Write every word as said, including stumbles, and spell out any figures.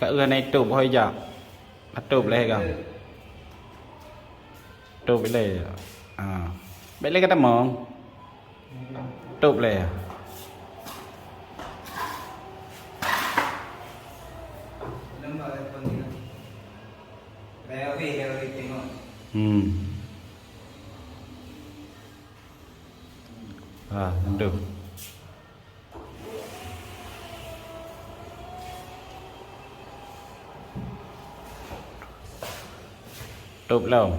Ka ueh na itôb hôi jak. Atôb lé ka. Tôb lé. Ha. Bèk lé ka tamong. Tôb lé. Hmm. Ha, tôb. Tôb lom.